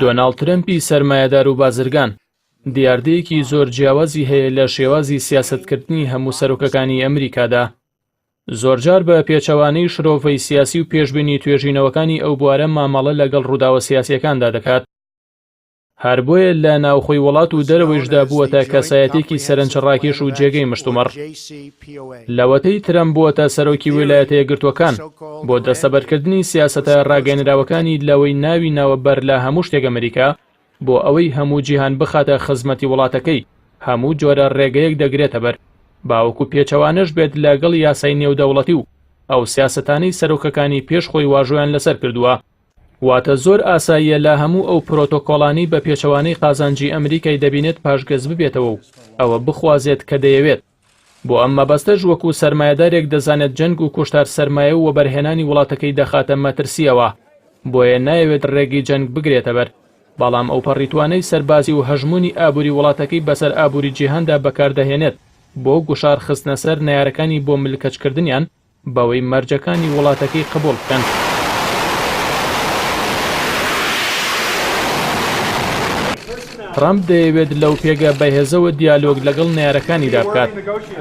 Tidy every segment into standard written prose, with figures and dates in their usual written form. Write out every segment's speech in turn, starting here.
دۆناڵد ترەمپی سەرمایەدار و بازرگان، دیاردەیەکی زۆر جیاوازی هەیە لە شێوازی سیاسەتکردنی هەموو سەرۆکەکانی ئەمریکادا. زۆرجار بە پێچەوانەی شرۆڤەی سیاسی و پێشبینی توێژینەوەکانی ئەو بوارە مامەڵە لەگەڵ ڕووداوە سیاسییەکاندا دەکات. هەر بۆیە لە ناوخۆی وڵات و دەرەوەیشدا بووەتە کەسایەتیەکی سەرنجڕاکێش و جێگەی مشتومڕ. لەوەتەی ترەمپ بووەتە سەرۆکی ویلایەتە یەکگرتووەکان، بۆ دەستەبەرکردنی سیاسەتە ڕاگەیەنراوەکانی لەوەی ناوی ناوە بەر لە هەموو شتێک ئەمریکا، بۆ ئەوەی هەموو جیهان بخاتە خزمەتی وڵاتەکەی، هەموو جۆرە ڕێگەیەک دەگرێتەبەر، باوەکو پێچەوانەش بێت لەگەڵ یاسای نێودەوڵەتی و ئەو سیاسەتانەی سەرۆکەکانی پێش خۆی واژۆیان لەسەر کردووە. واتە زۆر ئاساییە لە هەموو ئەو پرۆتۆکۆڵانەی بە پێچەوانەی قازانجی ئەمریکای دەبینێت پاشگەز ببێتەوە و ئەوە بخوازێت کە دەیەوێت. بۆ ئەم مەبەستەش وەکو سەرمایەدارێک دەزانێت جەنگ و کوشتار سەرمایە و وەبەرهێنانی وڵاتەکەی دەخاتە مەترسییەوە، بۆیە نایەوێت ڕێگەی جەنگ بگرێتەبەر، بەڵام ئەوپەڕی توانای سەربازی و هەژموونی ئابووری وڵاتەکەی بەسەر ئابووری جیهاندا بەکاردەهێنێت بۆ گوشار خستنەسەر نەیارەکانی بۆ ملکەچکردنیان بەوەی مەرجەکانی وڵاتەکەی قبوڵ بکەن. ترەمپ دەیەوێت لەو پێگە بەهێزەوە دیالۆگ لەگەڵ نەیارەکانیدا بکات،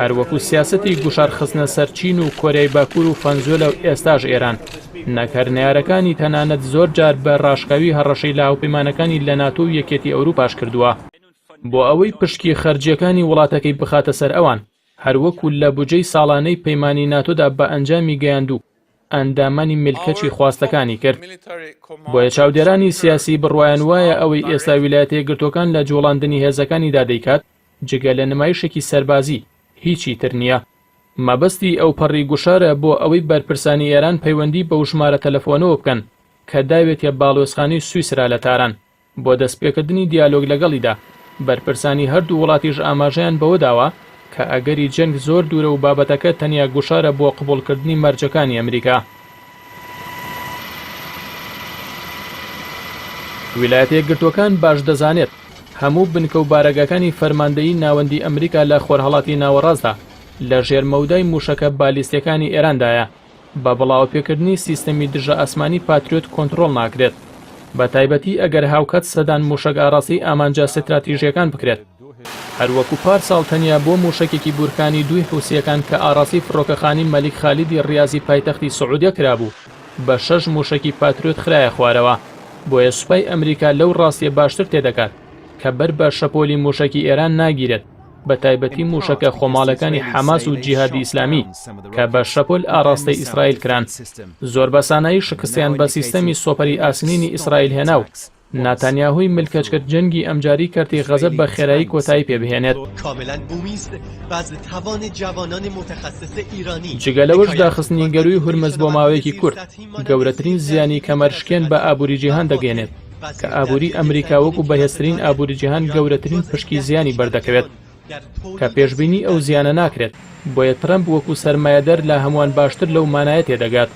هەروەکو سیاسەتی گوشار خستنە سەر چین و کۆریای باکوور و فەنزوێلا و ئێستاش ئێران، نەک هەر نەیارەکانی تەنانەت زۆر جار بە ڕاشکاوی هەڕەشەی لە هاوپەیمانەکانی لە ناتۆ و یەکێتی ئەوروپاش کردووە. بۆ ئەوەی پشکی خەرجییەکانی وڵاتەکەی بخاتە سەر ئەوان. هەروەکو لە بوجەی ساڵانەی پەیمانی ناتۆدا بە ئەنجامی گەیاند و ئەندامانی ملکەچی خواستەکانی کرد. بۆیە چاودێرانی سیاسی بڕوایان وایە ئەوەی ئێستا ویلایەتە یەکگرتووەکان لە جوڵاندنی هێزەکانیدا دەیکات جگە لە نمایشێکی سەربازی هیچی تر نییە. مەبەستی ئەوپەڕی گوشارە بۆ ئەوەی بەرپرسانی ئێران پەیوەندی بەو ژمارە تەلەفۆنەوە بکەن کە داوێتیە باڵوێزخانەی سویسرا لە تاران. بۆ دەستپێکردنی دیالۆگ لەگەڵیدا، بەرپرسانی هەردوو وڵاتیش ئاماژەیان بەوە داوە کە ئەگەری جەنگ زۆر دوورە و بابەتەکە تەنیا گوشارە بۆ قبوڵکردنی مەرجەکانی ئەمریکا. ویلایەتە یەکگرتووەکان باش دەزانێت هەموو بنکە و بارەگاکانی فەرماندەیی ناوەندی ئەمریکا لە خۆرهەڵاتی ناوەڕاستدا لە ژێر مەودای مووشەکە بالیستییەکانی ئێراندایە، بە بڵاوەپێکردنی سیستەمی دژە ئاسمانی پاتریۆت کۆنتڕۆڵ ناکرێت، بە تایبەتی ئەگەر هاوکات سەدان مووشەک ئاڕاستەی ئامانجە ستراتیژییەکان بکرێت، هەروەکو پار ساڵ تەنیا بۆ مووشەکێکی بورکانی دووی حوسییەکان کە ئاڕاستەی فڕۆکەخانەی مەلیک خالیدی ڕیازی پایتەختی سعودیە کرابوو، بە شەش مووشەکی پاتریۆت خرایە خوارەوە، بۆیە سوپای ئەمریکا لەو ڕاستییە باشتر تێدەگات کە بەر بە شەپۆلی مووشەکی ئێران ناگیرێت. بە تایبەتی مووشەکە خۆماڵەکانی حەماس و جیهادی ئیسلامی کە بە شەپۆل ئاڕاستەی ئیسرائیل کران، زۆر بە سانایی شکستیان بە سیستەمی سۆپەری ئاسنینی ئیسرائیل هێنا و ناتانیاهۆی ملکەچ کرد جەنگی ئەمجاری کەرتی غەزە بە خێرایی کۆتایی پێ بهێنێت. جگە لەوەش داخستنی گەرووی هورمز بۆ ماوەیەکی کورت گەورەترین زیانی کەمەرشکێن بە ئابووری جیهان دەگەیەنێت. کە ئابووری ئەمریکا وەکو بەهێزترین ئابووری جیهان گەورەترین پشکی زیانی بەردەکەوێت کە پێشبینی ئەو زیانە ناکرێت، بۆیە ترەمپ وەکو سەرمایەدەر لە هەمووان باشتر لەو مانایە تێدەگات.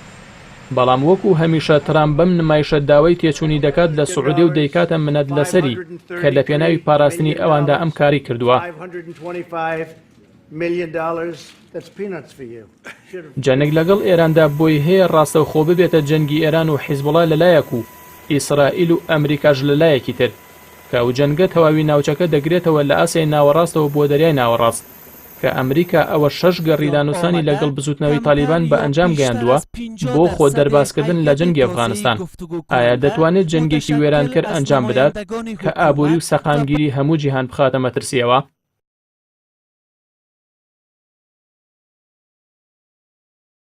بەڵام وەکو هەمیشە ترامپ بەم نمایشە داوای تێچوونی دەکات لە سعودیە و دەیکاتە منەت لەسەری کە لەپێناوی پاراستنی ئەواندا ئەم کارەی کردووە. جەنگ لەگەڵ ئێراندا بۆی هەیە ڕاستەوخۆ ببێتە جەنگی ئێران و حیزبوڵا لەلایەک و ئیسرائیل و ئەمریکاش لەلایەکی تر، کە ئەو جەنگە تەواوی ناوچەکە دەگرێتەوە لە ئاسیای ناوەڕاستەوە بۆ دەریای ناوەڕاست، کە ئەمریکا ئەوە شەش گەڕی دانوستانی لەگەڵ بزوتنەوەی تالیبان بە ئەنجام گەیاندووە بۆ خۆ دەربازکردن لە جەنگی ئەفغانستان، ئایا دەتوانێت جەنگێکی وێرانکەر ئەنجام بدات کە ئابوری و سەقامگیری هەموو جیهان بخاتە مەترسییەوە؟